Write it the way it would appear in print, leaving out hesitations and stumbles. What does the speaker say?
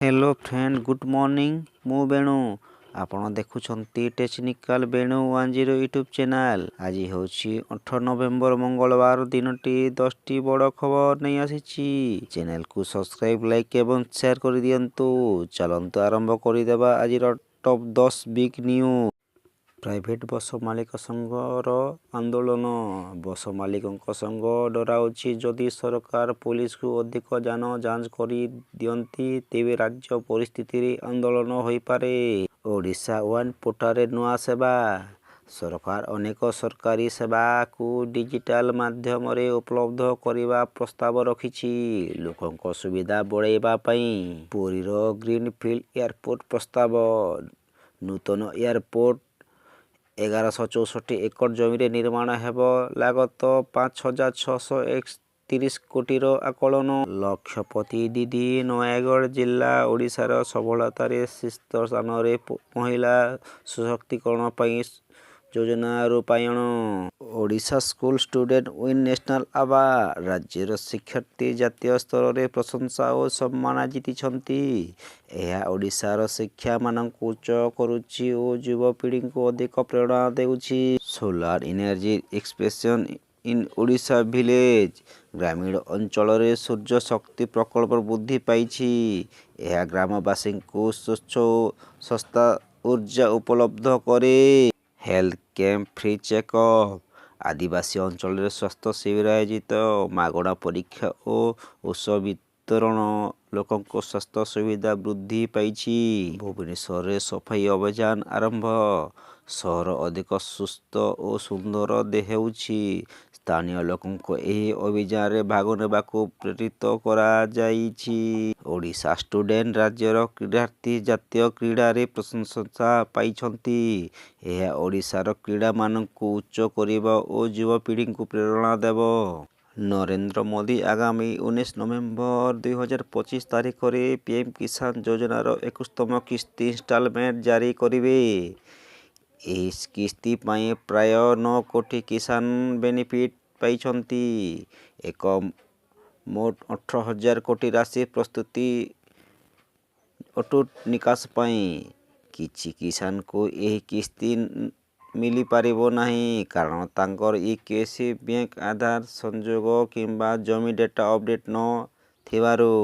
Hello friend, good morning. ମୁଁ ବେଣୁ, ଆପଣ ଦେଖୁଛନ୍ତି ଟେକ୍ନିକାଲ ବେଣୁ 10 ୟୁଟ୍ୟୁବ୍ ଚ୍ୟାନେଲ୍। ଆଜି ହେଉଛି 18 ନଭେମ୍ବର, ମଙ୍ଗଳବାର। ଦିନଟି 10ଟି ବଡ଼ ଖବର ନେଇ ଆସିଛି। ଚ୍ୟାନେଲକୁ ସବସ୍କ୍ରାଇବ୍, ଲାଇକ୍ ଏବଂ ସେୟାର କରିଦିଅନ୍ତୁ। ଚାଲନ୍ତୁ ଆରମ୍ଭ କରିଦେବା ଆଜିର ଟପ୍ 10 ବିଗ୍ ନ୍ୟୁଜ୍। ପ୍ରାଇଭେଟ୍ ବସ ମାଲିକ ସଂଘର ଆନ୍ଦୋଳନ। ବସ ମାଲିକଙ୍କ ସଂଘ ଡରାଉଛି, ଯଦି ସରକାର ପୋଲିସକୁ ଅଧିକ ଯାନ ଯାଞ୍ଚ କରିଦିଅନ୍ତି, ତେବେ ରାଜ୍ୟ ପରିସ୍ଥିତିରେ ଆନ୍ଦୋଳନ ହୋଇପାରେ। ଓଡ଼ିଶା ୱାନ୍ ପୋର୍ଟାଲରେ ନୂଆ ସେବା। ସରକାର ଅନେକ ସରକାରୀ ସେବାକୁ ଡିଜିଟାଲ ମାଧ୍ୟମରେ ଉପଲବ୍ଧ କରିବା ପ୍ରସ୍ତାବ ରଖିଛି, ଲୋକଙ୍କ ସୁବିଧା ବଢ଼ାଇବା ପାଇଁ। ପୁରୀର ଗ୍ରୀନଫିଲ୍ଡ ଏୟାରପୋର୍ଟ ପ୍ରସ୍ତାବ। ନୂତନ ଏୟାରପୋର୍ଟ 1164 ଏକର ଜମିରେ ନିର୍ମାଣ ହେବ, ଲାଗତ 5631 କୋଟିର ଆକଳନ। ଲକ୍ଷପତି ଦିଦି। ନୟାଗଡ଼ ଜିଲ୍ଲା ଓଡ଼ିଶାର ସଫଳତାରେ ଶୀର୍ଷ ସ୍ଥାନରେ। ମହିଳା ସଶକ୍ତିକରଣ ପାଇଁ ଯୋଜନା ରୂପାୟନ। Odisha school student win national award. ରାଜ୍ୟର ଶିକ୍ଷାର୍ଥୀ ଜାତୀୟ ସ୍ତରରେ ପ୍ରଶଂସା ଓ ସମ୍ମାନ ଜିତିଛନ୍ତି। ଏହା ଓଡ଼ିଶାର ଶିକ୍ଷା ମାନକୁ ଉଚ୍ଚ କରୁଛି ଓ ଯୁବପିଢ଼ିଙ୍କୁ ଅଧିକ ପ୍ରେରଣା ଦେଉଛି। Solar energy expansion in Odisha village. ଗ୍ରାମୀଣ ଅଞ୍ଚଳରେ ସୂର୍ଯ୍ୟ ଶକ୍ତି ପ୍ରକଳ୍ପ ବୃଦ୍ଧି ପାଇଛି। ଏହା ଗ୍ରାମବାସୀଙ୍କୁ ସ୍ୱଚ୍ଛ ଓ ଶସ୍ତା ଉର୍ଜା ଉପଲବ୍ଧ କରେ। Health camp, free checkup. ଆଦିବାସୀ ଅଞ୍ଚଳରେ ସ୍ୱାସ୍ଥ୍ୟ ଶିବିର ଆୟୋଜିତ, ମାଗଣା ପରୀକ୍ଷା ଓ ଔଷଧ ବିତରଣ। ଲୋକଙ୍କ ସ୍ୱାସ୍ଥ୍ୟ ସୁବିଧା ବୃଦ୍ଧି ପାଇଛି। ଭୁବନେଶ୍ୱରରେ ସଫେଇ ଅଭିଯାନ ଆରମ୍ଭ। ସହର ଅଧିକ ସୁସ୍ଥ ଓ ସୁନ୍ଦର ହେଉଛି। ସ୍ଥାନୀୟ ଲୋକଙ୍କୁ ଏହି ଅଭିଯାନରେ ଭାଗ ନେବାକୁ ପ୍ରେରିତ କରାଯାଇଛି। ଓଡ଼ିଶା ଷ୍ଟୁଡେଣ୍ଟ। ରାଜ୍ୟର କ୍ରୀଡ଼ାର୍ଥୀ ଜାତୀୟ କ୍ରୀଡ଼ାରେ ପ୍ରଶଂସା ପାଇଛନ୍ତି। ଏହା ଓଡ଼ିଶାର କ୍ରୀଡ଼ାମାନଙ୍କୁ ଉଚ୍ଚ କରିବ ଓ ଯୁବପିଢ଼ିଙ୍କୁ ପ୍ରେରଣା ଦେବ। ନରେନ୍ଦ୍ର ମୋଦି ଆଗାମୀ 19 ନଭେମ୍ବର 2025 ତାରିଖରେ ପିଏମ୍ କିଷାନ ଯୋଜନାର 21ତମ କିସ୍ତି ଇନଷ୍ଟଲମେଣ୍ଟ ଜାରି କରିବେ। ଏହି କିସ୍ତି ପାଇଁ ପ୍ରାୟ 9 କୋଟି କିଷାନ ବେନିଫିଟ୍ ପାଇଛନ୍ତି। ଏକ ମୋଟ 18,000 କୋଟି ରାଶି ପ୍ରସ୍ତୁତି ଅଟୋ ନିକାଶ ପାଇଁ। କିଛି କିଷାନଙ୍କୁ ଏହି କିସ୍ତି ମିଳିପାରିବ ନାହିଁ, କାରଣ ତାଙ୍କର eKYC, bank ଆଧାର ସଂଯୋଗ କିମ୍ବା ଜମି ଡେଟା ଅପଡେଟ୍ ନ ଥିବାରୁ।